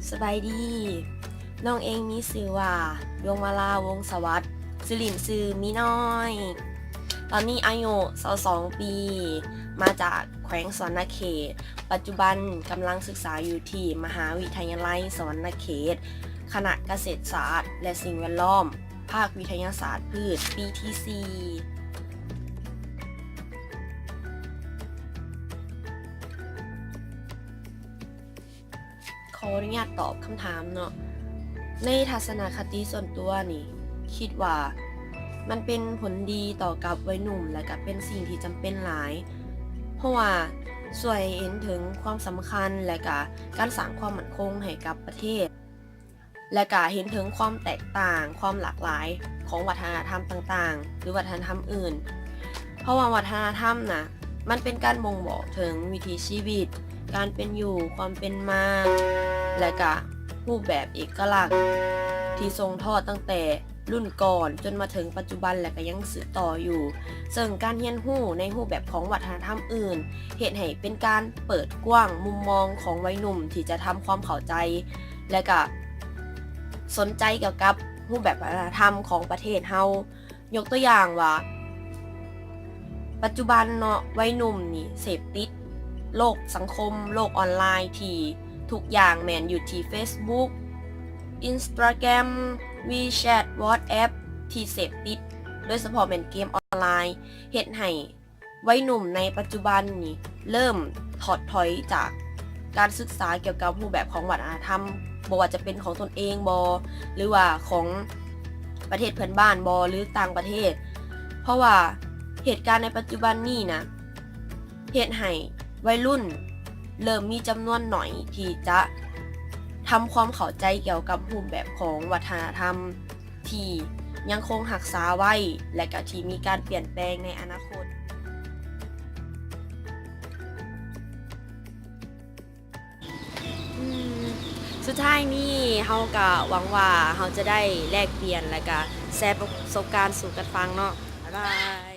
ສະບາຍດີ, ນ້ອງເອງມີຊື່ວ່າ ດວງມາລາ ວົງສະຫວັດ, ຊື່ຫຼິ້ນຊື່ໝີນ້ອຍ. ຕອນນີ້ອາຍຸຊາວສອງປີ, ມາຈາກແຂວງສະຫວັນນະເຂດ. ປັດຈຸບັນກຳລັງສຶກສາຢູ່ທີ່ມະຫາວິທະຍາໄລສະຫວັນນະເຂດ, ຄະນະກະເສດສາດ ແລະ ສິ່ງແວດລ້ອມ, ພາກວິທະຍາສາດພືດ ປີທີສີ່. ຂໍອະນຸຍາດຕອບຄຳຖາມເນາະ. ໃນທັດສະນະຄະຕິສ່ວນຕົວນີ້ ຄິດວ່າມັນເປັນຜົນດີຕໍ່ກັບໄວໜຸ່ມ ແລະ ກະເປັນສິ່ງທີ່ຈຳເປັນຫຼາຍ, ເພາະວ່າຊ່ວຍໃຫ້ເຫັນເຖິງຄວາມສຳຄັນ ແລະ ກະການສ້າງຄວາມໝັ້ນຄົງໃຫ້ກັບປະເທດ. ແລະກະເຫັນເຖິງຄວາມແຕກຕ່າງ, ຄວາມຫຼາກຫຼາຍຂອງວັດທະນະທຳຕ່າງໆ ຫຼື ວັດທະນະທຳອື່ນ. ເພາະວ່າວັດທະນະທຳນະ ມັນເປັນການບົ່ງບອກເຖິງວິຖີຊີວິດ, ການເປັນຢູ່, ຄວາມເປັນມາ ແລະກະຮູບແບບເອກະລັກທີ່ສົ່ງທອດຕັ້ງແຕ່ ລຸ້ນກ່ອນຈົນມາເຖິງປັດຈຸບັນ ແລະກະຍັງສືບຕໍ່ຢູ່. ເຊິ່ງການຮຽນຮູ້ໃນຮູບແບບຂອງວັດທະນະທຳອື່ນ ເຮັດໃຫ້ເປັນການເປີດກວ້າງມຸມມອງຂອງໄວໜຸ່ມທີ່ຈະທຳຄວາມເຂົ້າໃຈ ແລະກະສົນໃຈກ່ຽວກັບຮູບແບບວັດທະນະທຳຂອງປະເທດເຮົາ. ຍົກຕົວຢ່າງວ່າ ປັດຈຸບັນເນາະ ໄວໜຸ່ມນີ້ເສບຕິດໂລກສັງຄົມ, ໂລກອອນລາຍ ທີ່ທຸກຢ່າງແມ່ນຢູ່ທີ່ Facebook, Instagram, WeChat, WhatsApp ທີ່ເສບຕິດ, ໂດຍສະເພາະແມ່ນເກມອອນລາຍ ເຮັດໃຫ້ໄວໜຸ່ມໃນປັດຈຸບັນນີ້ເລີ່ມຖອດຖອຍຈາກການສຶກສາກ່ຽວກັບຮູບແບບຂອງວັດທະນະທຳ, ບໍ່ວ່າຈະເປັນຂອງຕົນເອງບໍ ຫຼືວ່າຂອງປະເທດເພື່ອນບ້ານບໍ ຫຼືຕ່າງປະເທດ. ເພາະວ່າເຫດການໃນປັດຈຸບັນນີ້ນະ ເຮັດໃຫ້ໄວລຸ້ນເລີ່ມມີຈຳນວນໜ້ອຍທີ່ຈະທຳຄວາມເຂົ້າໃຈກ່ຽວກັບຮູບແບບຂອງວັດທະນະທຳທີ່ຍັງຄົງຮັກສາໄວ້ ແລະກະທີ່ມີການປ່ຽນແປງໃນອະນາຄົດ. ອືມ ສຸດທ້າຍນີ້ເຮົາກະຫວັງວ່າເຮົາຈະໄດ້ແລກປ່ຽນ ແລະກະແຊປະສົບການສູ່ກັນຟັງເນາະ. ບາຍບາຍ.